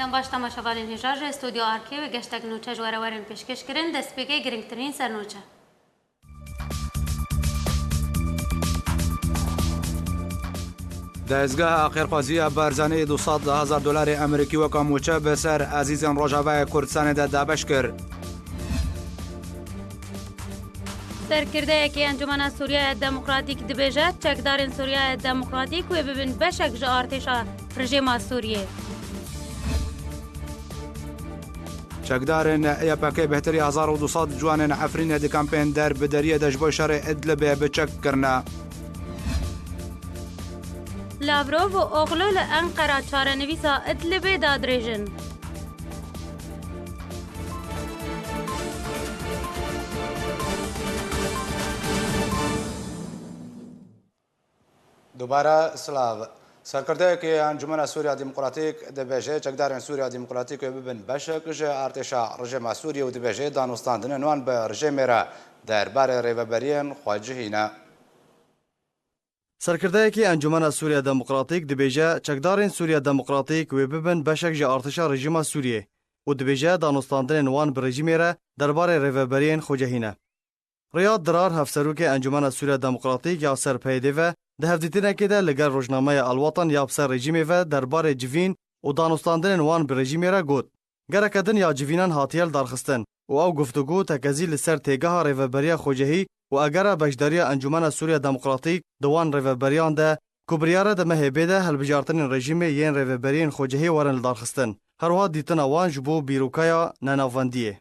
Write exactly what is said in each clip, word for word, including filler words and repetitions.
Yan baş temaşevanên hêja ji Stûdyo Arkê wê geştek nûçe ji we re werin pêşkêş kirin, destpêkê girîngtirîn sernûçe. Dezgeha Xêrxwaziya Barzanî du sed hezar dolarê Amerîkî weka mûçe bi ser ezîzên Rojavayê Kurdistanê de dabeş kir. Serkirdeyekî Encûmena Sûriyeya Demokratîk dibêje, çekdarên Sûriyeya Demokratîk wê bibin beşek ji artêşa rejîma Sûriyê. Çekdarên Y P G bêhtirî hezar û du sed ciwanên Efrînê di kampên derbideriyê de ji bo şerê Idlibê bi çek kirine. Lavrov û Oxlu li Enqera çarenivîsa Idlibê dadirêjin. Dubare silav. Serkirdeyekî Encûmena Sûriya Demokratîk dibêje, çekdarên Sûriya Demokratîk wê bibin beşek ji artêşa rejîma Sûriyê û dibêje, danûstandinên wan bi rejîmê re derbarê rêveberiyên xwe cihî ne. Serkirdeyekî Encûmena Sûriya Demokratîk dibêje, çekdarên Sûriya Demokratîk wê bibin beşek ji artêşa rejîma Sûriyê û dibêje, danûstandinên wan bi rejîmê re derbarê rêveberiyên xwe cihî ne. Riyad Dirar, hevserokê Encûmena Sûriya Demokratîk ya ser P Y D ve, di hevdîtinekê de li gel rojnameya El Watan ya bi ser rejîmê ve derbarê civîn û danûstandinên wan bi rejîmê re got, gereke din ya civînan hatiye lidarxistin û ew guftûgû tekezî li ser têgeha rêveberiya xwecihî û egera beşdariya Encûmena Sûriya Demokratîk di wan rêveberiyan de ku biryar e di mehê bê de hilbijartinên rejîmê yên rêveberiyên xwecihî werin lidarxistin. Her wiha dîtina wan ji bo bîrokaya nenavendiyê.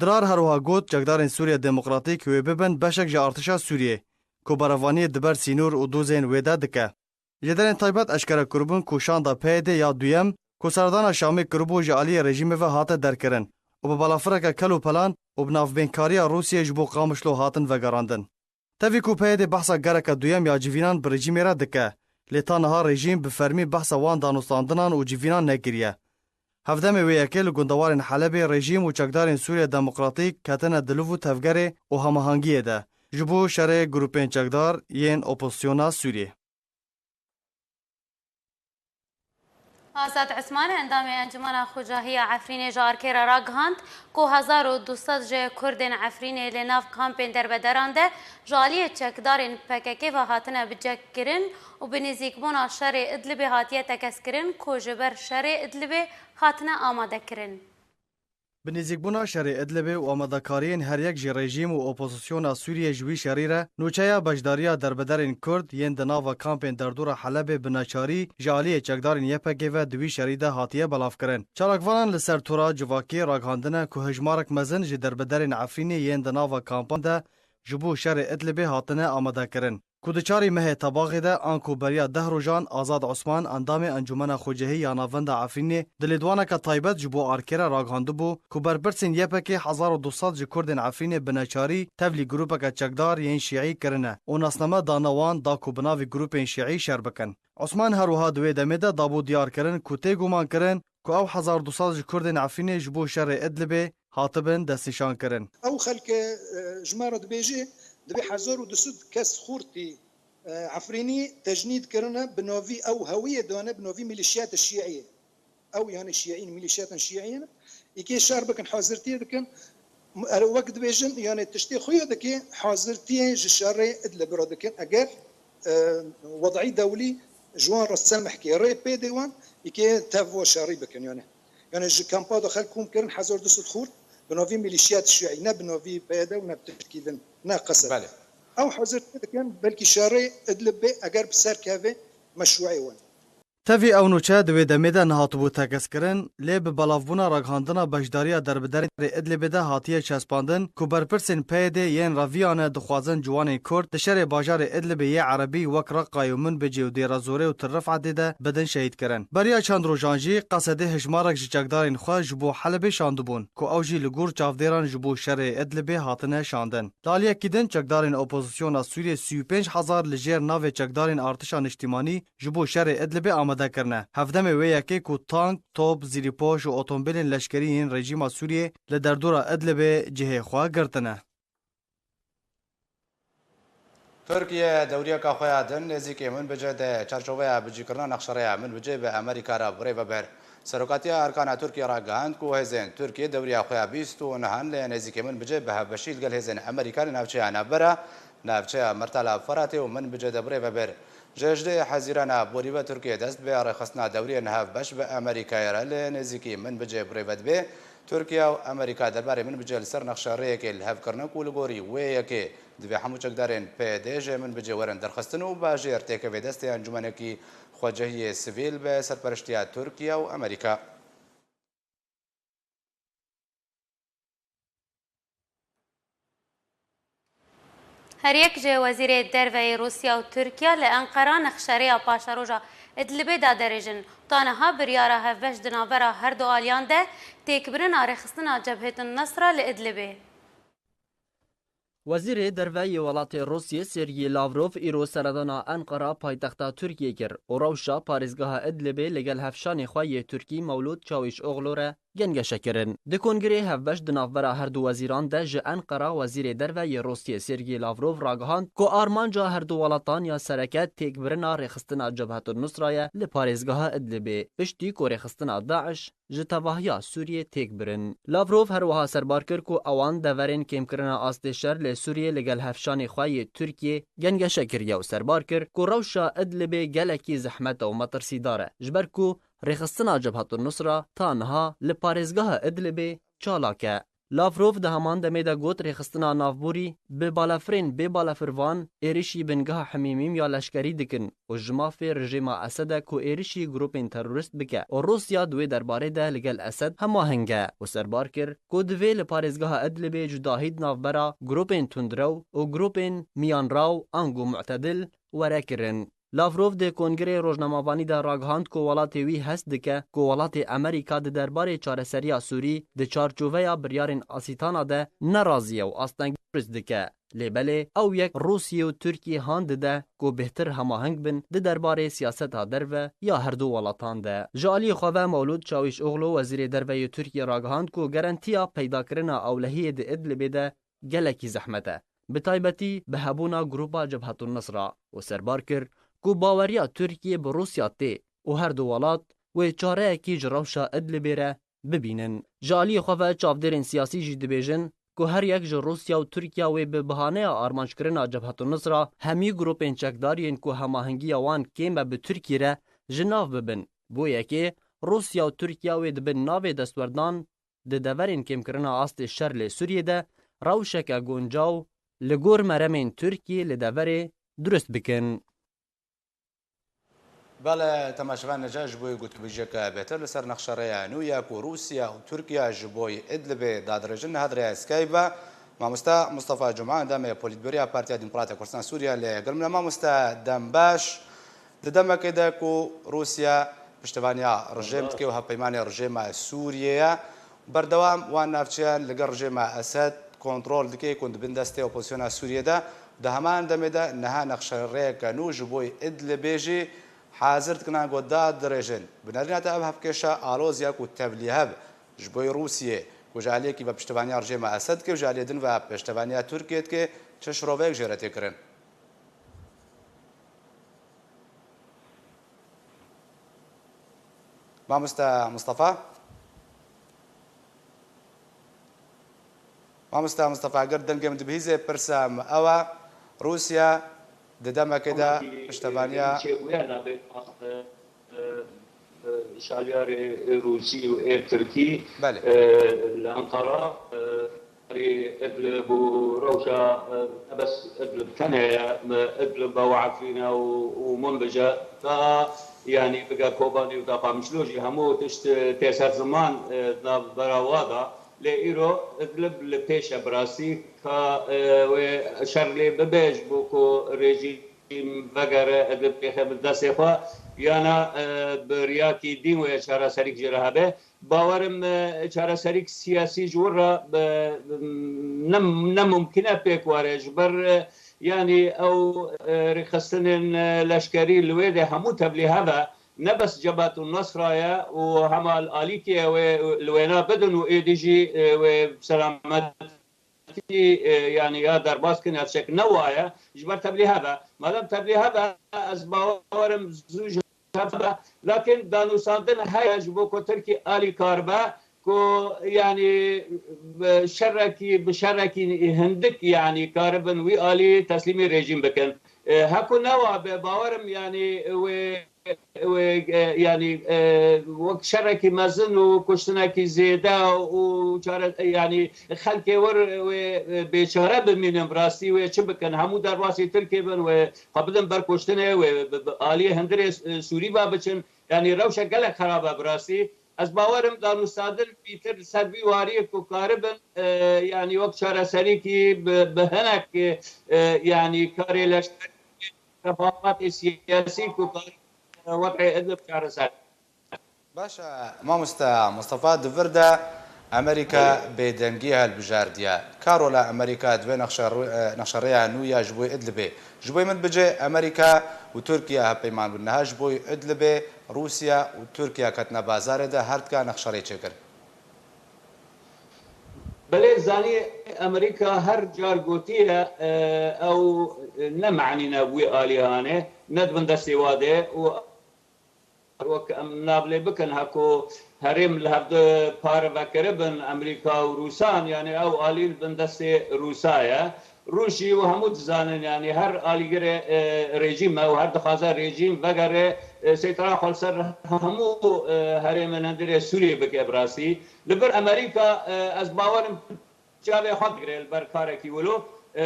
Dirar her wiha got, çekdarên Sûriya Demokratîk wê bibin beşek ji artêşa Sûriyê, ku berevaniyê di ber sînor û dozên wê de dike. Lêderên taybet eşkere kiribûn ku şanda P Y D ya duyem, ku serdana Şamê kiribû, ji aliyê rejîmê ve hate derkirin û bi balafireke kel û pelan û bi navbênkariya Rûsiyê ji bo Qamişlo hatin vegerandin. Tevî ku P Y D behsa gereke duyem ya civînan bi rejîmê re dike, lê ta niha rejîm bi fermî behsa wan danûstandinan û civînan nekiriye. Hevdemê wê yekê li gundewarên Helebê rejîm û çekdarên Sûriya Demokratîk ketine diliv û tevgerê û hemahengiyê de ji bo şerê grûpên çekdar yên opozisyona Sûriyê. Azad Osman, endamê Encûmena Xwecahî ya Efrînê ji Arkê re ragihand ku hezar û du sed ji Kurdên Efrînê li nav kampên derbederan de ji aliyê çekdarên P K K ve hatine biçekkirin û bi nêzîkbûna şerê Idlibê hatiye tekezkirin ku ji ber şerê Idlibê hatine amadekirin. Bi nêzîkbûna şerê Idlibê û amadekariyên her yek ji rejîm û opozisyona Sûriyê ji wî şerî re, nûçeya beşdariya derbederên Kurd yên di nava kampên derdora Helebê bi neçarî ji aliyê çekdarên Y P G ve di wî şerî de hatiye belavkirin. Çalakvanan li ser tora civakî ragihandine ku hejmarek mezin ji derbederên Efrînê yên di nava kampan de ji bo şerê Idlibê hatine amadekirin. Ku di çarê mehê Tebaxê de, anku beriya deh rojan, Azad Osman, endamê Encûmena Xwecihî ya Navenda Efrînê, di lêdwaneke taybet ji bo Arkê re ragihandibû ku berpirsên Y P G hezar û du sed ji Kurdên Efrînê bi neçarî tevlî grûpeke çekdar yên şîî kirine û nasname dane wan da ku bi navê grûpên şîî şer bikin. Osman her wiha di wê demê de dabû diyar kirin ku tê guman kirin ku ew hezar du sed ji Kurdên Efrînê ji bo şerê Idlibê hatibin destnîşankirin. Ew xelke, e, ji me re dibêje, divê hezar û du sed kes xortî, e, Efrînî tecnîd kirine, bi navî ew hewiyê dane, bi navî milîşiyata şîî. Ew, yani şîîn, milîşiyatên şîî ne. Îkê şer bikin, hazirtiyê dikin. Er wek dibêjin, yani tiştê xwe ya dike, hazirtiyê ji şerê Idlibê re dikin. Eger, e, wed'î dewlî ji wan re semih ke, rê pê dê wan, îkê tev û şerî bikin, yani. Yani ji kampa de xelk kom kirin hezar du sed xort, bi navî milîşiyat şîî, ne bi navî P Y D û ne bi tiştkî din, ne qesed. Belê. Ew hazirtiyê dikin, belkî şerê Idlibê, eger bi ser keve, meşrûê wan. Tevî ew nûçe di wê demê de nehatibû tekez kirin, lê bi belavbûna ragihandina beşdariya derbiderên Idlibê de hatiye çespandin ku berpirsên P Y D yên reviyane dixwazin ciwanên Kurd di şerê bajarê Idlibê yê Erebî wek Reqayê û Minbicê û Dêra Zorê û Til Rifetê de bidin şehîdkirin. Beriya çend rojan jî Qesedê hejmarek ji çekdarên xwe ji bo Helebê şandibûn ku ew jî li gor çavdêran ji bo şerê Idlibê hatine şandin. Li aliyekî din çekdarên opozisyona Sûriyê sî û pênc hezar li jêr navê çekdarên artişa niştîmanî ji bo şerê Idlibê amade kirine. Hevdemê wê yekê ku tank, top, zîrîpoş û otomobîlên leşkerî yên rejîma Sûriyê li derdora Idlibê cihê xwe girtine. Tirkiye dewriyeka xwe ya din nêzîkê Minbicê di çarçoveya bicîkirina nexşerêya Minbicê bi Amerîka re bi rê ve bir. Serokatiya Erkana Tirkiye ragihand ku hêzên Tirkiye dewriya xwe ya bîst û nehan lê nêzîkî Minbicê bi hevbeşî li gel hêzên Amerîka li navçeya navbera navçeya Mertala Feratê û Minbicê de bi rê ve bir. Ji hejdê Hezîrana borî ve Tirkiye dest bi rêxistina dewriyên hevbeş bi Amerîkayê re li nêzîkî Minbicê bi rê ve dibe. Tirkiye û Amerîka derbarê Minbicê li ser nexşerêyekê li hev kirine ku li gorî wê yekê divê hemû çekdarên P D ji Minbicê werin derxistin û bajêr têkevê destê encûmenekî xwecihiyê sivîl bi serpereştiya Tirkiye û Amerîka. Her yek ji wezîrê derve yê Rûsya û Tirkiya li Enqera nexşerêya paşeroja Idlibê dadirêjin. Ta niha biryara hevbeş di navbera her du aliyan de têkbirina rêxistina Cebhetun Nusra li Idlibê. Wezîrê Derve yê welatê Rûsiyê Sergî Lavrov îro seredana Enqera paytexta Tirkiyê kir û rewşa parêzgeha Idlibê li gel hevşanê xwe yê Tirkî Mewlûd Çawîşoglu re gengeşe kirin. Di kongirê hevbeş di navbera her du wezîran de ji Enqera Wezîrê Derve yê Rûsiyê Sergî Lavrov ragihand ku armanca her du welatan ya sereke têkbirina rêxistina Cebhetun Nusra ye li parêzgeha Idlibê, piştî ku rêxistina DAIŞ ji tevahiya Sûriyê têk birin. Lavrov her wiha serbar kir ku ewan deverên kêmkirina astê şer li Sûriyê li gel hevşanê xwe yê Tirkiyê gengeşe kiriye û serbar kir ku rewşa Idlibê gelekî zehmet e û metirsîdar e, ji ber ku rêxistina Cebhetun Nusra ta niha li parêzgeha Idlibê çalak e. Lavrov di heman demê de got, rêxistina navborî bi balafirên bê balafirvan êrişî bingeha Himîmîm ya leşkerî dikin û ji mafê rejêma Esed e ku êrişî grûpên terorîst bike û Rûsya di wê derbarê de li gel Esed hemaheng e û serbar kir ku divê li parêzgeha Idlibê cudahî di navbera grûpên tundrew û grûpên miyanraw ango mu'tedil were kirin. Lavrov di kongirê rojnamevanî de ragihand ku welatê wî hest dike ku welatê Amerîka di derbarê çareseriya Sûrî di çarçoveya biryarên Asîtana de nerazî ye û asteng durist dike. Lê belê ew yek Rûsiyê û Tirkiyê han dide ku bêhtir hemaheng bin di derbarê siyaseta derve ya her du welatan de. Ji aliyê xwe ve Mewlûd Çawîşoglu, wezîrê derve yê Tirkiyê ragihand ku garantiya peydakirina ewlehiyê di Idlibê de gelekî zehmet e, bi taybetî bi hebûna grûpa Cebhetun Nusra û serbar kir ku baweriya Tirkiyê bi Rûsya tê û her du welat wê çareyekî ji rewşa Idlibê re bibînin. Ji aliyê xwe ve çavdêrên siyasî jî dibêjin ku her yek ji Rûsya û Tirkiya wê bi bihaneya armanckirina Cebhetun Nusra hemî grûpên çekdar yên ku hemahengiya wan kêm e bi Tirkiyê re ji nav bibin. Bo yekê Rûsya û Tirkiya wê di bin navê destwerdan di deverên kêmkirina astê şer li Sûriyê de rewşeke guncaw li gor meremên Tirkiyê li deverê durist bikin. Bele temaşevanê ca ji bo gotûbêjiyeke bêhtir li ser nexşerêya nû ya ku Rûsya û Tirkiya ji bo Idlibê dadirêjin, niha di rêya Skype ve mamoste Mustafa Cuma, endamê Polîtbûroya Partiya Demokrata Kurdistan Sûriye, li gel min e. Mamoste, dem baş. Di demekê de ku Rûsya piştevaniya rejêm dike û hevpeymanê rejêma Sûriyê ye, berdewam wan navçeyan li gel rejêma Esed kontrol dike ku di bin destê opozisyona Sûriyê de. Di heman demê de niha nexşerêyeke nû ji bo Idlibê jî hazir dikin an ku dadirêjin. Bi nerîna te ev hevkêşa aloz ya ku tevlîhev ji bo Rûsiyê ku ji aliyekî ve piştevaniya rejêma Esed dike û ji aliyê din ve piştevaniya Tirkiyê dike, çi şiroveyek jê re tê kirin? Mamoste Mustafa? Mamoste Mustafa, eger dengê min dibihîzê, pirsa min ew e, Rûsya di demekê de piştevaniya şalyarê Rûsî û ê Tirkî, Belê. e, li Enqera, e, Idlib û rewşa, e, ne bes Idlib tenê ye, e, Idlib û Efrîne û, û Minbicê, ta, yanî bige Kobanî û ta Qamişlo jî hemû tişt, e, tê ser ziman, e, di navbera wa da. Lê îro Idlib li pêş e, bi rastî ka, e, wê şer lê bibe ji bo ku rejîm vegere, Idlib têxe bi destê xwe, yana, e, bi riyakî dîn wê çareserîk jê re hebe. Bawerim, e, çareserîk siyasî ji wir re, e, ne, ne mumkin e pêk were. Ji ber, e, yanî ew, e, rêxistinên, e, leşkerî li wê de hemû tevlî heve. Ne bes Cebhetun Nusra ye û hema li alîkê wê li wêna bidin û êdî jî, e, wê selametî, e, yanî ya derbas kin ya tiştek ne waye. Ji ber tevlî heve. Madem tevlî heve, ez bawerim zû ji çav be. Lakin danûstandin heye ji bo ku Tirkî alîkar be, ku, yanî, bi şerekî, bi şerekî hindik, yanî, karibin wî alî teslîmî rejîm bikin. E, heku newa be, bawerim, yanî, wê, wê, e, yanî, e, wek şerekî mezin û kuştinekî zêde û çare, yanî, xelkê wir wê, e, bêçare bimînin, bi rastî wê çi bikin? Hemû derbasî Tirkiyê bin, wê xwe bidin ber kuştinê, wê bi, bi aliyê hundirê, e, Sûrî ve biçin. Yanî rewşek gelek xerab e bi rastî. Ez bawerim danûstandin bîtir li ser vî wariyê ku karibin, e, yanî wek çareserîkî bi, bi hinek, e, yanî karê leşkerî, tefahumatê siyasî ku karibin, e, wexê Idlib çareser. Baş e, mamoste Mustafa, di vir de Amerîka bêdengî hilbijardiye. Ka rola Amerîka di vê nexşe rû-, e, nexşerêya nû ya ji bo Idlibê? Ji bo min bicê Amerîka û Tirkiye hevpeyman bin. Niha ji bo Idlibê Rûsya û Tirkiye ketine bazarê de her dika nexşerê çêkir. Belê, zanî, Amerîka her car gotiye, e, ew ne manî ne wî alî hane, ne di bin destê wa de û wek em nav lê bikin, heko herêm li hevdu parve kiribin Amerîka û Rûsan, yanî ew alî li bin destê Rûsa ye. Rûs jî û hemû dizanin, yanî her alîgirê, e, rejîm e û her dixwaze rejîm vegere, e, seytera xwe li ser hemû, e, herêmên hundirê Sûriyê bike bi rastî. Li vir Amerîka, e, ez bawerim çavê xwe digire li ber karekî wilo. E,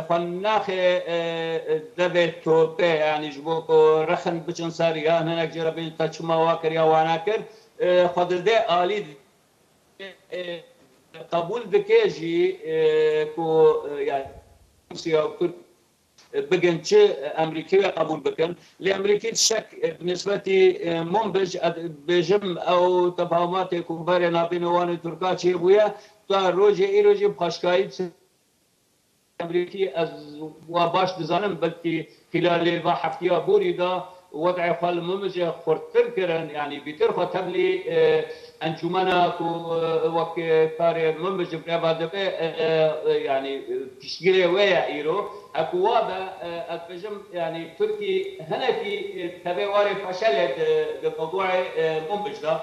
xwe naxê, e, devê topê, yanî ji bo ku rexin biçin ser yan hinek cara bên te çima wa kir ya wa nekir, e, xwe dide alî, e, qebûl dike jî, e, ku, e, yani Rûsya û Tirk bigin çi Amerîkî wê qebûl bikin. Lê Amerîkî tiştek bi nisbetî, e, Munbij, ez bêjim ew tefahumatê ku berê navbênê wan û Tirka çêbûye, ta rojê îro jî bi xweşkayî Amerîkî ez wa baş dizanim, belkî xîlalê va heftiya borî de wed'ê xwe li Munbijê xurttir kirin, yanî bîtir xwe tevlî, e, encûmena ku, e, wek, e, karê Munbij bi reva dibe, e, e, yanî, e, piştgirê wê ye îro. Heku wa be, e, ez bêjim, yanî Tirkî hinekî, e, tevê warê feşelê di, di mewduê, e, Munbij de.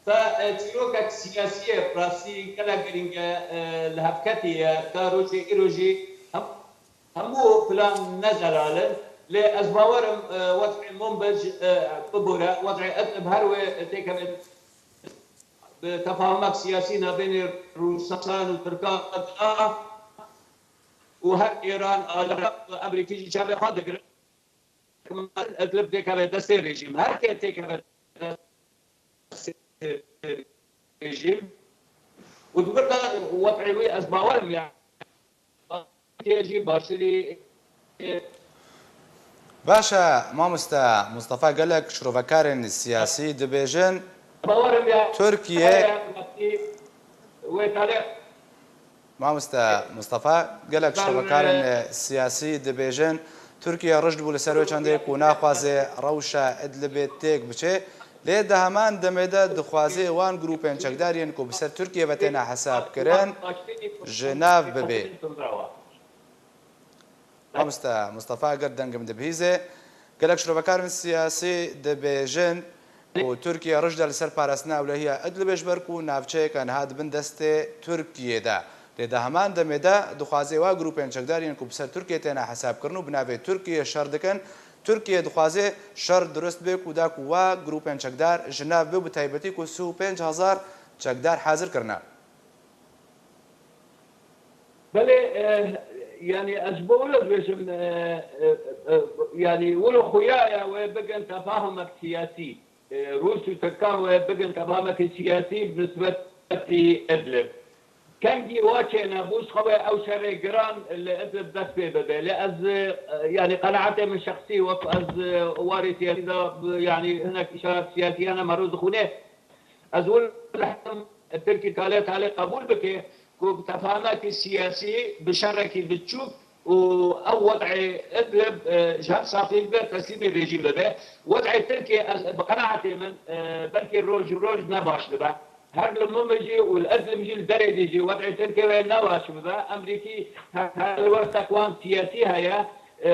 Te, e, çîrokek siyasî ye, bi rastî gelek girîng e, e, li hevketî ye, ta rojê îro jî hem Hemû plan ne zelal in, lê ez bawer im, e, wed'ê Munbij, e, bibore, wed'ê Idlib her wê têkeve bi tefahumek siyasî navbênê Rûsan û Tirkan de û her Îran, Iraq û Amerîkî jî çavê xwe digirin. Idlib têkeve destê rejîm. Her kê têkeve destê rejîm û di vir de wed'ê wî ez bawer im ya Tirkiye jî baştirî. Baş e, mamoste Mustafa, gelek şirovekarên siyasî dibêjin Tirkiye, wê talê. Mamoste Mustafa, gelek şirovekarên, e, siyasî dibêjin Tirkiye rijd bû li ser wê çendê ku naxwaze rewşa Idlibê têk biçe. Lê di heman demê de dixwaze wan grûpên çekdar yên ku bi ser Tirkiye ve têne hesabkirin ji nav bibe. Mamoste Mustafa, eger dengim dibihîze, gelek şirovekarên siyasî dibêjin ku Tirkiye rijd e li ser parastina ewlehiya Idlibê, ji ber ku navçeyeke niha di bin destê Tirkiye de. Lê di heman demê de dixwaze wa grûpên çekdar yên ku bi ser Tirkiye têne hesabkirin û bi navê Tirkiye şer dikin, Tirkiye dixwaze şer dirust bê ku da ku wa grûpên çekdar ji nav bê, bi taybetî ku sî û pênc hezar çekdar hazir kirine. Belê, e, yani ez ji bo wilo dibêjim, e, e, e, yani wilo xuya ya wê bigin tefahumek siyasî. E, Rûs û Tirkan wê bigin tefahumek siyasî bi nisbetî Idlib. Kengî wa çênebû, ji xwe wê ew şerê giran li Idlib dest pê bibe. Lê ez, e, yani qenaetê min şexsî, wek ez, e, warê siyasî de, yani hinek îşaret siyasî hene, me roz dixwîne. Ez wilo dihtim Tirkî talê talê qebûl bike ku bi tefahumekî siyasî, bi şerekî biçûk û ew wed'ê Idlib, e, ji hev safî bibe, teslîmê rejîm bibe. Wed'ê Tirkiyê ez bi qenaetê min, e, belkî roj roj ne baş dibe. Her li Minbicî û li Idlibcî li derê dî jî wed'ê Tirkiyê wê ne baş bibe. Emrîkî he-, helwestek wan siyasî heye. E,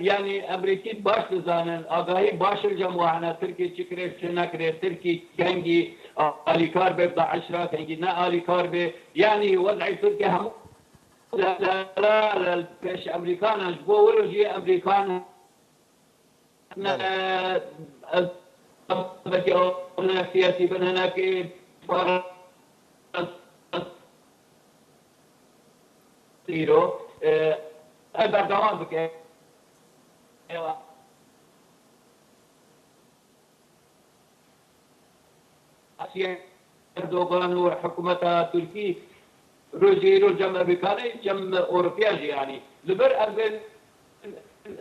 yanî Emerîkî baş dizanin, agahî baş li cem wan hene, Tirkî çi kirê, çi nekirê, Tirkî kengî alîkar be bi DAIŞ re, kengî ne alîkar be. Yanî wez'ê Tirkî hemû li pêş Emerîkan e, ji bo wilo jî Emerîkan ne, Belê. Ez belkî ew ne siyasî bin, hinekî para îro, e, ev berdewam bike. Ewa. Erdogan û hikûmeta Tirkî rojê îro cem Emerîkanê, cem Ewropiya jî, yanî li vir ev,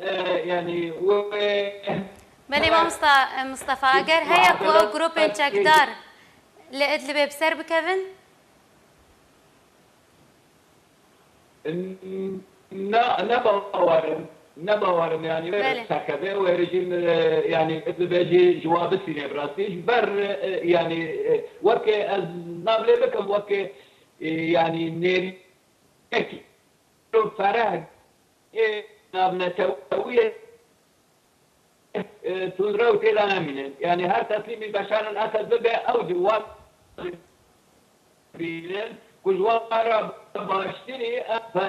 e, yanî wê Belê mamosta, e, Mistefa, eger heye ku ew muadele grûpên çekdar li Idlibê bi ser bikevin? Ne, ne bawerim. Ne bawerim, yanî, wê Belê. serkeve, wê rejîm, e, yanî, bibêjî ji wa bisîne bi rastî. Ji ber, e, yanî, e, weke ez nav lê bikim, weke, e, yanî, nêrînek fereh, e, navnetewî, e, tundrew tê de nemînin. Yanî her teslîmî Beşar el-Esed bibe, ew di wan bînin ku ji wan re baştirî,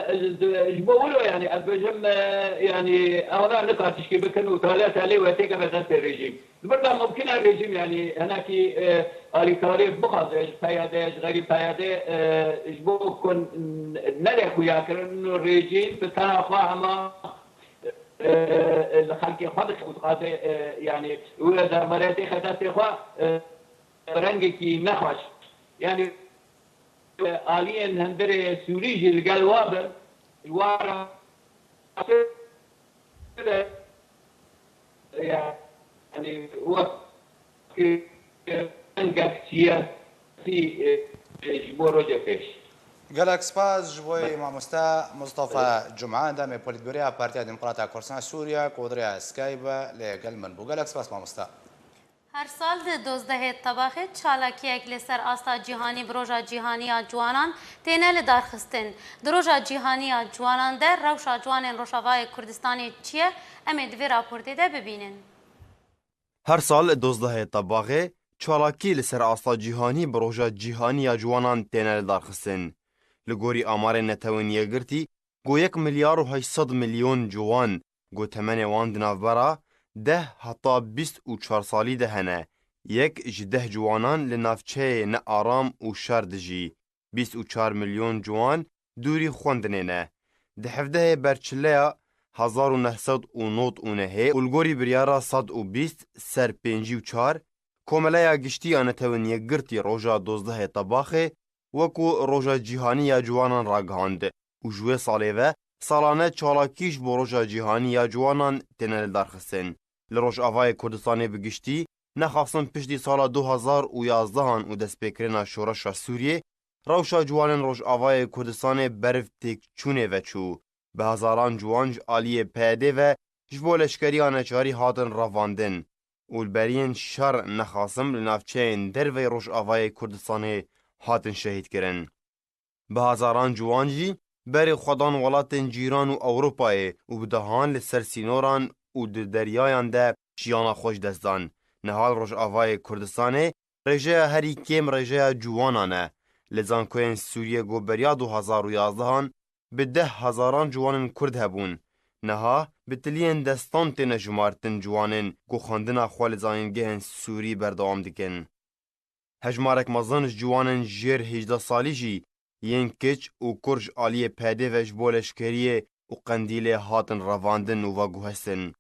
e, ji bo wilo, yanî ez bêjim, e, yanî ew ne nika tişkî bikin û taleta lê wê têkeve destê rejîm. Li vir de mimkun e rejîm, yanî hinekî, e, alîkarî bixwaze ji P Y D, ji xeyrî P Y D, e, ji bo ku n-, nede xuyakirin û rejîm bi tena xwe hema e, li xelkê xwe dixê û dixwaze, e, yanî wê derbarê têxe destê xwe, e, rengekî nexweş. Yanî, e, aliyên hundirê Sûrî jî li gel wa bin, ji wan re yanî wek rengek siyasî, e, ji bo roja pêş. Gelek spas ji bo wê mamoste Mustafa Cuma, endamê Polîtbûroya Partiya Demokrata Kurdistan Sûriye, ku di rêya Skype ve lê gel min bû. Gelek spas mamoste. Her sal di dozdehê Tebaxê çalakiyek li ser asta cîhanî bi Roja Cîhanî ya Ciwanan têne lidarxistin. Di Roja Cîhanî ya Ciwanan de rewşa ciwanên Rojavayê Kurdistanê çi ye? Em ê di vê raportê de bibînin. Her sal dozdehê Tebaxê çalakî li ser asta cîhanî bi Roja Cîhanî ya Ciwanan têne lidarxistin. Li gorî amarên Netewên Yekgirtî, ku yek milyar û heşt sed milyon ciwan ku temenê wan di navbera deh heta bîst û çar salî de hene, yek ji deh ciwanan li navçeyê ne aram û şer dijî. Bîst û çar milyon ciwan dûrî xwendinê ne. Di hevdehê Berçileya hezar û neh sed û nod û nehê û li gorî biryara sed û bîst ser pêncî û çar, Komeleya Giştî ya Netewên Yekgirtî roja dozdehê Tebaxê wekû Roja Cîhanî ya Ciwanan ragihand û ji wê salê ve salane çalakî ji bo Roja Cîhanî ya Ciwanan têne lidarxistin. Li Rojavayê Kurdistanê bi giştî, nexasim piştî sala du hazar û yazdehan û destpêkirina şoreşa Sûriyê, rewşa ciwanên Rojavayê Kurdistanê beriv têkçûnê ve çû. Bi hezaran ciwan ji aliyê P Y D ve ji bo leşkeriya neçarî hatin revandin û li beriyên şer nexasim li navçeyên derveyî Rojavayê Kurdistanê hatin şehîdkirin. Bi hezaran ciwan jî berê xwe dan welatên cîran û Ewropayê û bi dehan li ser sînoran û di deryayan de jiyana xwe ji dest dan. Niha li Rojavayê Kurdistanê rêjeya herî kêm rêjeya ciwanan e. Li zankoyên Sûriyê ku beriya du hazar û yazdehan bi deh hezaran ciwanên Kurd hebûn. Niha bi tiliyên destan têne jimartin ciwanên ku xwendina xwe li zanîngehên Sûrî berdewam dikin. Hejmarek mezin ji ciwanên jêr hêjdeh salî jî yên kiç û kur ji aliyê P Y D ve ji bo leşkeriyê û Qendîlê hatin revandin û veguhestin.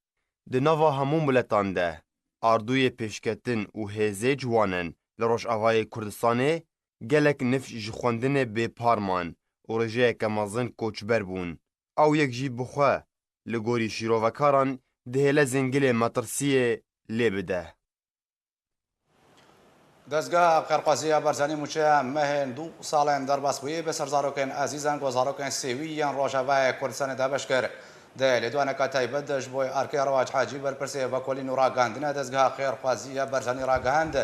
Di nava hemû miletan de, ardûyê pêşketin û hêzê ciwanan li Rojavayê Kurdistanê gelek nifş ji xwendinê bêpar man û rêjeyeke mezin koçber bûn. Ew yek jî bi xwe, li gorî şîrovekaran, dihêle zingilê metirsiyê lê bide. Dezgeha Xêrxwazî ya Barzanî mûçeya mehên du salên derbasbûyî bi ser zarokên ezîzan ku zarokên sêwî yên Rojavayê Kurdistanê dabeş kir. Di lêdwaneka taybet de ji bo arkê Rewac Hacî, berpirsê vekolîn û ragihandina Dezgeha Xêrxwazî ya Barzanî ragihand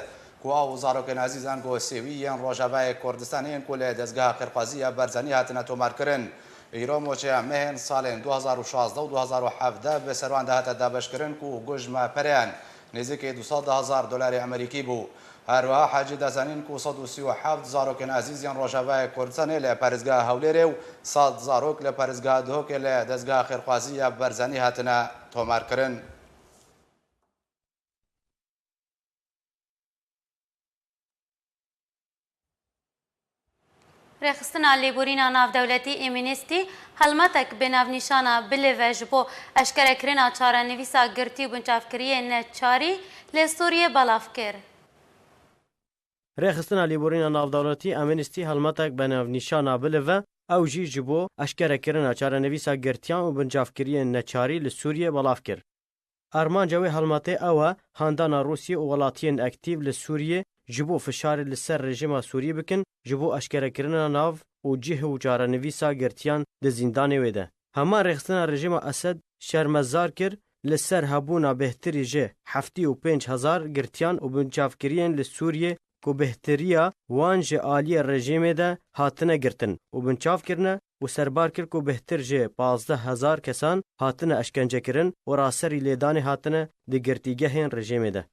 ku ew zarokên ezîzan ku sêwî yên Rojavayê Kurdistanê yên ku li Dezgeha Xêrxwazî ya Barzanî hatine tomarkirin, Îro moçeya mehên salên du hazar û şazdeh û du hazar û hevdeh bi ser wan de hate dabeşkirin ku guj me pereyan nêzîkî du sed hezar dolarê Amerîkî bû. Her wiha hecî da zanîn ku sed û sî û heft zarokên ezîz yên Rojavayê Kurdistanê li parêzgeha Hewlêrê û sed zarok li parêzgeha Duhokê li dezgeha xêrxwazî ya Barzanî hatine tomarkirin. Rêxistina Lêborîna Navdewletî Amnesty helmetek bi navnîşana Bilive ji bo eşkerekirina çarenivîsa girtî û binçavkiriyên neçarî li Sûriyê belav kir. Rêxistina Lêborîna Navdewletî Amnesty helmetek bi navnîşana Bilive, ew jî ji bo eşkerekirina çarenivîsa girtiyan û binçavkiriyên neçarî li Sûriyê belav kir. Armanca wê helmetê ew e, handana Rûsiyê û welatiyên aktîf li Sûriyê ji bo fişarê li ser rejîma Sûriyê bikin, ji bo eşkerekirina nav û cih û çarenivîsa girtiyan di zîndanê wê de. Hema rêxistina rejîma Esed şermezar kir, li ser hebûna bêhtirî ji heftê û pênc hezar girtiyan û binçavkiriyên li Sûriyê ku bêhtiriya wan ji aliyê rejîmê de hatine girtin û binçav kirine û serbar kir ku bêhtir ji pazdeh hezar kesan hatine eşkencekirin û raserî lêdanê hatine di girtîgehên rejîmê de.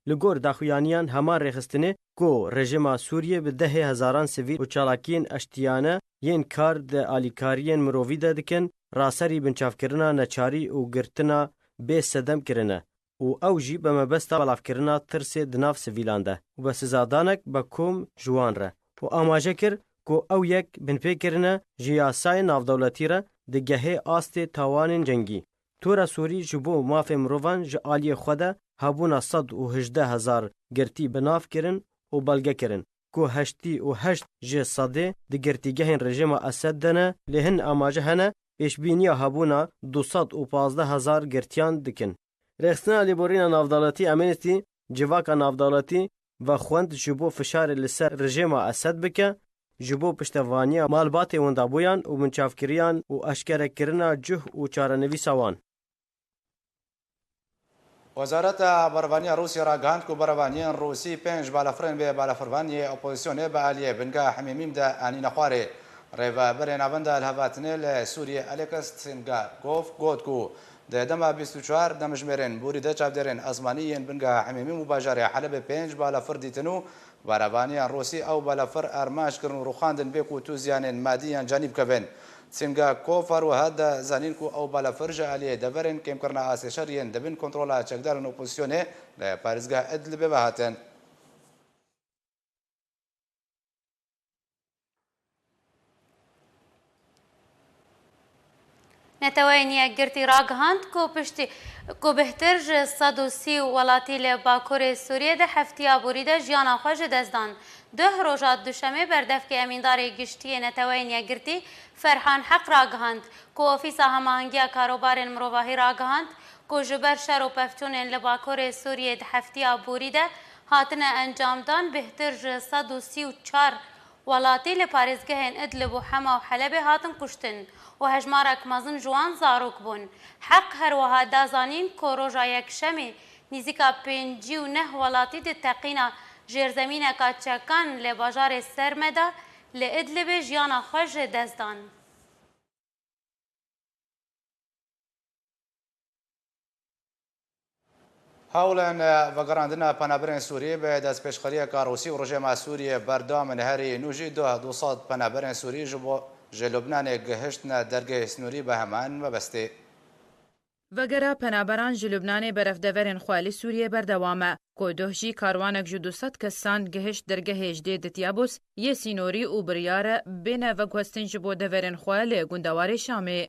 Li gor daxuyaniyan heman rêxistinê ku rejîma Sûriyê bi dehê hezaran sivîl û çalakiyên eştiyane yên kar di alîkariyên mirovî de dikin, raserî binçavkirina neçarî û girtina bê sedem kirine û ew jî bi mebesta belavkirina tirsê di nav sivîlan de û bi sizadanek bi kom ji wan re û amaje kir ku ew yek binpê kirine ji yasayên navdewletî re digehê astê tawanên cengî. Tora Sûrî ji bo mafê mirovan ji aliyê xwe de hebûna sed û hejdeh hezar girtî bi nav kirin û belge kirin ku heştê û heşt ji sedê di girtîgehên rejîma Esed de ne, lê hin amaje hene pêşbîniya hebûna du sed û pazdeh hezar girtiyan dikin. Rêxistina Lêborîna Navdewletî Amnesty civaka navdewletî vexwend ji bo fişarê li ser rejîma Esed bike, ji bo piştevaniya malbatê wendabûyan û binçavkiriyan û eşkerekirina cih û çarenivîsa wan. Wezareta Berevaniya Rûsya ragihand ku berevaniyên Rûsî pênc balafirên vê balafirvaniyê opozisyonê bi aliyê bingeha Hemîmîm de anîne xwarê. Rêveberê Navenda Hilhevatinê li Sûriyê Alex Tsengakov got ku di dema bîst û çar demjimêrên borî de çavdêrên ezmanî yên bingeha Hemîmîm û bajarê Helebê pênc balafir dîtin û berevaniyên Rûsî ew balafir armanc kirin û rûxandin bê ku tu ziyanên madî yan canî bikevin. Tsengakov her wiha da zanîn ku ew balafir ji aliyê deverên kêmkirina astê şer yên di bin kontrola çekdarên opozisyonê li parêzgeha Idlibê ve hatin. Neteweyên Yekgirtî ragihand ku piştî ku bêhtir ji sed û sî welatî li Bakurê Sûriyê di heftiya borî de jiyana xwe ji dest dan. Duh roja Duşemê berdevkê Emîndarê Giştî yê Neteweyên Yekgirtî Ferhan Heq ragihand ku Ofîsa Hemahengiya Karobarên Mirovahî ragihand ku ji ber şer û pevçûnên li Bakurê Sûriyê di heftiya borî de hatine encamdan bêhtir ji sed û sî û çar welatî li parêzgehên Idlib û Hema û Helebê hatin kuştin û hejmarek mezin ji wan zarok bûn. Heq her wiha da zanîn ku roja Yekşemê nîzîka pêncî û neh welatî di teqîna jêrzemîneka çekan li bajarê Sermeda li Idlibê jiyana xwe ji dest dan. Hewlên vegerandina penaberên Sûrî bi destpêşxeriyeka Rûsî û rejîma Sûriyê berdewam in. Herî nû jî duh du sed penaberên Sûrî ji bo ji Lubnanê gihiştine dergehê sînorî bi heman mebestê. Vegera penaberan ji Lubnanê berevdeverên xwe li Sûriyê berdewam e, ku duh jî karwanek ji du sed kesan gihişt dergehê ji dê di Tiyabûs yê sînorî û biryar e bêne veguhestin ji bo deverên xwe li gundewarê Şamê.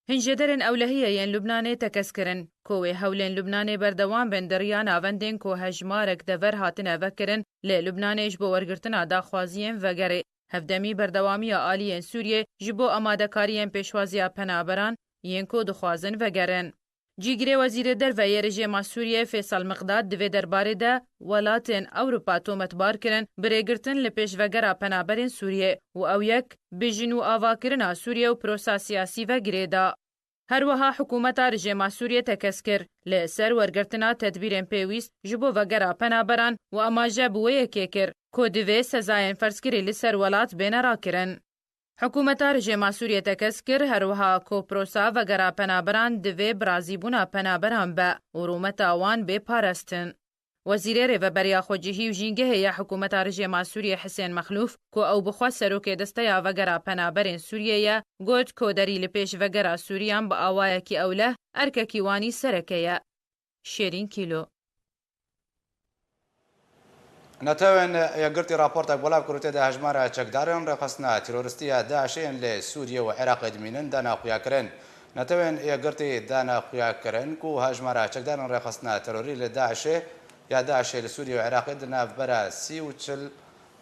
Hin jêderên ewlehiyê yên Lubnanê tekez kirin, ku wê hewlên Lubnanê berdewam bin di riya navendên ku hejmarek dever hatine vekirin li Lubnanê ji bo wergirtina daxwaziyên vegerê. Hevdemî berdewamiya aliyên Sûriyê ji bo amadekariyên pêşwaziya penaberan yên ku dixwazin vegerin. Cîgirê Wezîrê Derve yê rejîma Sûriyê Fêsal Miqdad di vê derbarê de welatên Ewropa tometbar kirin bi rêgirtin li pêşvegera penaberên Sûriyê û ew yek bi jin û avakirina Sûriyê û prosa siyasî ve girê da. Her wiha hikûmeta rejîma Sûriyê tekez kir, li ser wergirtina tedbîrên pêwîst ji bo vegera penaberan û amaje bi wê yekê kir ku divê sezayên ferzkirî li ser welat bêne rakirin. Hikûmeta rejîma Sûriyê tekez kir, her wiha ku prosa vegera penaberan divê bi razîbûna penaberan be û rûmeta wan bê parastin. Wezîrê Rêveberiya Xwecihî û Jîngehê ya Hikûmeta Rejîma Sûriyê Hisên Mexlûf, ku ew bi xwe serokê Desteya Vegera Penaberên Sûriyê ye, got, koderî li pêş vegera Sûriyan bi awayekî ewleh erkekî wanî sereke ye. Şêrîn Kîlo. Netewên Yekgirtî raportek belav kir û tê de hejmara çekdarên rêxistina teroristî ya DAIŞê yên li Sûriyê û Iraqê dimînin dane xuyakirin. Netewên Yekgirtî dane xuyakirin ku hejmara çekdarên rêxistina terorî li DAIŞê ya DAIŞê li Sûriyê û Iraqê di navbera sî û çil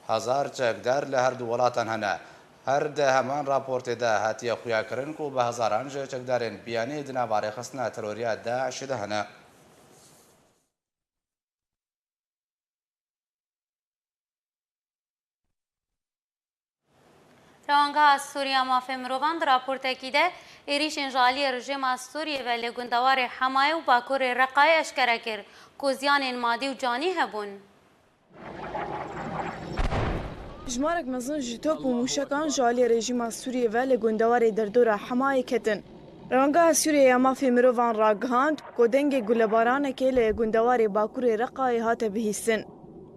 hezar çekdar li her du welatan hene. Her di heman raportê de hatiye xuyakirin ku bi hezaran ji çekdarên biyanî di nava rêxistina terorî ya DAIŞê de hene. Rewangeha Sûriya Mafê Mirovan di raportekî de êrîşên ji aliyê rejîma Sûriyê ve li gundewarê Hemayê û bakurê Reqayê eşkere kir ku ziyanên madî û canî hebûn. Hejmarek mezin ji top û mûşekan ji aliyê rejîma Sûriyê ve li gundewarê derdora Hemayê ketin. Rewangeha Sûriyê ya Mafê Mirovan ragihand ku dengê gulebaranekê li gundewarê bakurê Reqayê hate bihîstin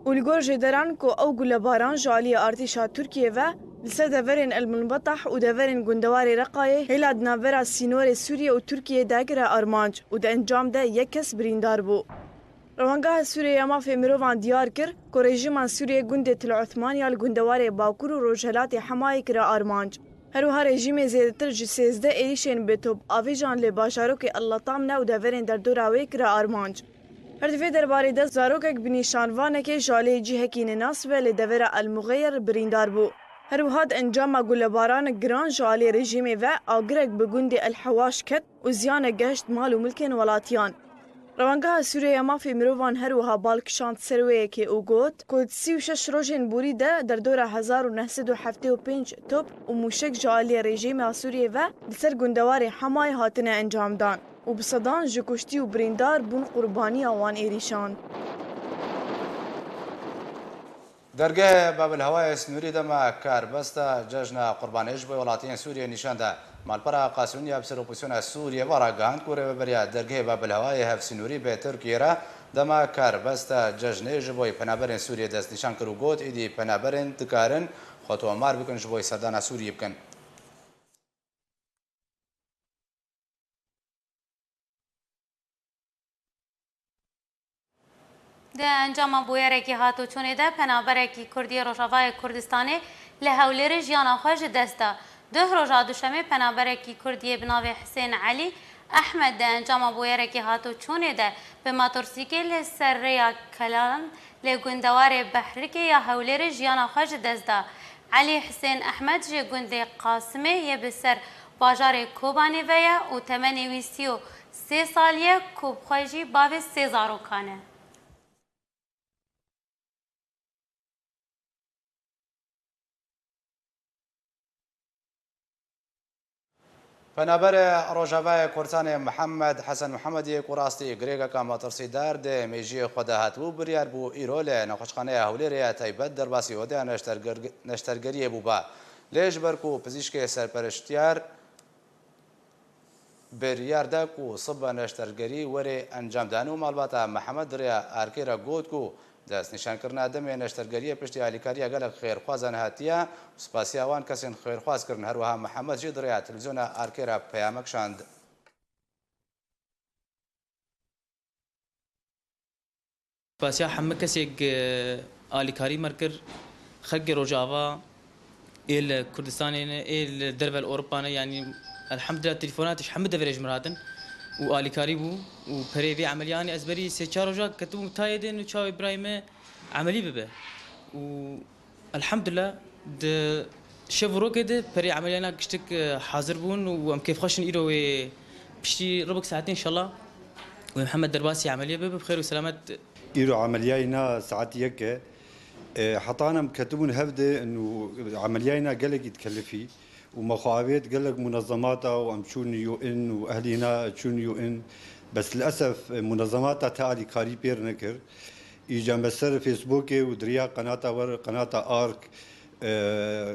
û li gor jêderan ku ew gulebaran ji aliyê artêşa Tirkiyê ve li ser deverên El Munbetah û deverên gundewarê Reqayê hêla di navbera sînorê Sûriyê û Tirkiyê dagire armanc û di encam de yek kes birîndar bû. Rewangeha Sûriyê ya Mafê Mirovan diyar kir ku rejîma Sûriyê gundê Til Osmaniya li gundewarê bakur û rojhilatê Hemayê kire armanc. Her wiha rejîmê zêdetir ji sêzdeh êrîşên bêtop avêjan li bajarokê El Latamne û deverên derdora wê kire armanc. Her di vê derbarê de zarokek bi nîşanvanekê ji aliyê cihekî nenas ve li devera El Muxeyer birîndar bû. Her wiha di encama gulebaranek giran ji aliyê rejîmê ve agirek bi gundê El Hewaş ket û ziyanek gehişt mal û milkên welatiyan. Rewangeha Sûriyê ya Mafê Mirovan her wiha bal kişand ser wê yekê û got ku di sî û şeş rojên borî de derdora hezar û neh sed û heftê û pênc top û mûşek ji aliyê rejîma Sûriyê ve li ser gundewarê Hemayê hatine encamdan û bi sedan ji kuştî û birîndar bûn qurbaniya wan êrîşan. Dergehê Babilhewayê Sinûrî dema karbesta Cejna Qurbanê ji bo welatiyên Sûriyê nîşan da. Malpera Qasûnî ya bi ser opozisyona Sûriyê ve ragihand ku rêveberiya dergehê Babilhewayê hevsînorî bi Tirkiyê re dema karbesta cejnê ji bo penaberên Sûriyê destnîşan kir û got, êdî penaberên dikarin xwe tomar bikin ji bo serdana Sûriyê bikin. Di encama bûyerekî hatoçûnê de penaberekî Kurd yê Rojavayê Kurdistanê li Hewlêrê jiyana xwe ji dest da. Duh roja duşemê penaberekî Kurd yê bi navê Hisên Elî Ehmed di encama bûyerekî hatoçûnê de bi matorsîkê li ser rêya Kelan li gundewarê Behrikê ya Hewlêrê jiyana xwe ji dest da. Elî Hisên Ehmed ji gundê Qasimê yê bi ser bajarê Kobanê ve ye û temenê wî sî û sê salî ye ku bi xwe jî bavê sê zarokan e. Penaberê Rojavayê Kurdistanê Mihemed Hesen Mihemedî ku rastî girêkeka metirsîdar di mêjiyê xwe de hatibû, biryar bû îro li Nexweşxaneya Hewlêrê ya taybet derbasî odeya neşterger-, neştergeriyê bûba. Lê ji ber ku pizîşkê serpereştiyar biryar da ku sibe neştergerî were encamdan û malbata Mihemed di rêya arkê re got ku destnîşankirina demê neştergeriyê piştî alîkariya gelek xêrxwazan hatiye û spasiya wan kesên xêrxwaz kirin. Her wiha Mihemed jî di rêya televîzyona arkê re peyamek şand. Spasiya hemû kesê gi alîkarî me kir, xelkê Rojava, ê li Kurdistanê ne, ê li derve li Ewropa ne, yanî elhemdulillah telefona tişt hemû deverê ji min hatin û alîkarî bû û perê vê emeliya anî. Ez berî sê çar roja ketibûm tayê din û çawê birayê me emelî bibe û Elhemdulillah, di şev û rokê de perê emeliyayê na giştik, e, hazir bûn û em kêfxweş in îro wê piştî ribik saetê înşallah wê Mihemed derbasî emeliyê bibe bi xêr û selamet. Îro emeliyayê na saet yek e. E, heta em ketibûn hev de û emeliyayê na gelekî dikelifî û me xwe avêt gelek munezemata û em çûn U N û ehlî na çûn U N. Bes lilesef, e, munezemata te alîkarî pêr nekir. Îca me ser Facebookê û di riya qenata we re, qenata Ark, e,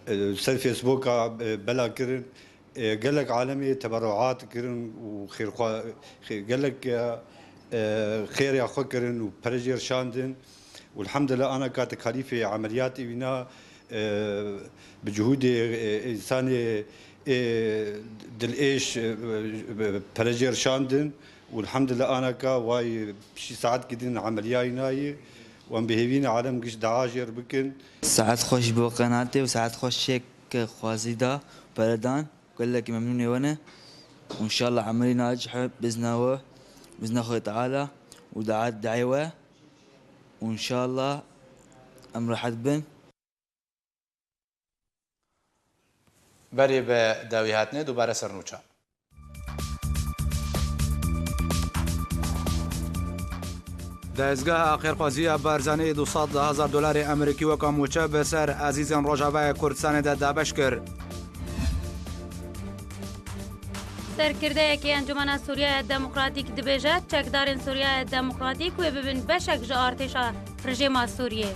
E, ser Facebooka, e, bela kirin. E, gelek alemê teberruat kirin û xêrxwa-, xê-, gelek, e, e, xêrê xwe kirin û pere jê şandin. Û elhamdülillah ana ka tekalîfê emeliyatê wîna, e, bi cihûdê, e, însanê, e, dilêş, e, e, pere jê şandin. Û elhamdülillah ana ka way piştî saet gidin emeliyayî nayê. Wan bi hêvî ne alem giş dua jêr bikin. Saet xweş bo qenatê û saet xweş çêk xwazî da peredan. Gelekî memnûnê we ne. Û înşallah emelî nacih e, bizna we, bizna Xwedê Teala û dua, duayê we. Û înşallah em rehet bin. Berê bi dawî hatinê dubare ser nûça. Dezgeha xêrxwaziya Barzanî du sed hezar dolarê Amerîkî weka mûçe bi ser ezîzên Rojavayê Kurdistanê de dabeş kir. Serkirdeyekî Encûmena Sûriyaya Demokratîk dibêje, çekdarên Sûriyaya Demokratîk wê bibin beşek ji artêşa rejêma Sûriyê.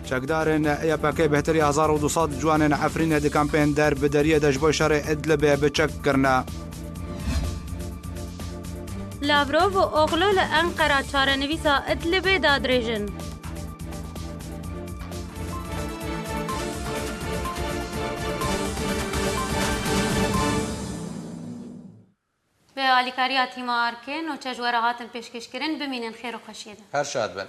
Çekdarên Y P G bêhtirî hezar û du sed ciwanên Efrînê di kampên der bi deriyê de ji bo şerê Idlibê bi çek kirine. Lavrov û Oxlu li Enqera çarenivîsa Idlibê dadirêjin. Bi alîkariya tîma Arkê, nûçe ji we re hatin pêşkêşkirin. Bimînin xêr û xweşiyê de. Her şad bin.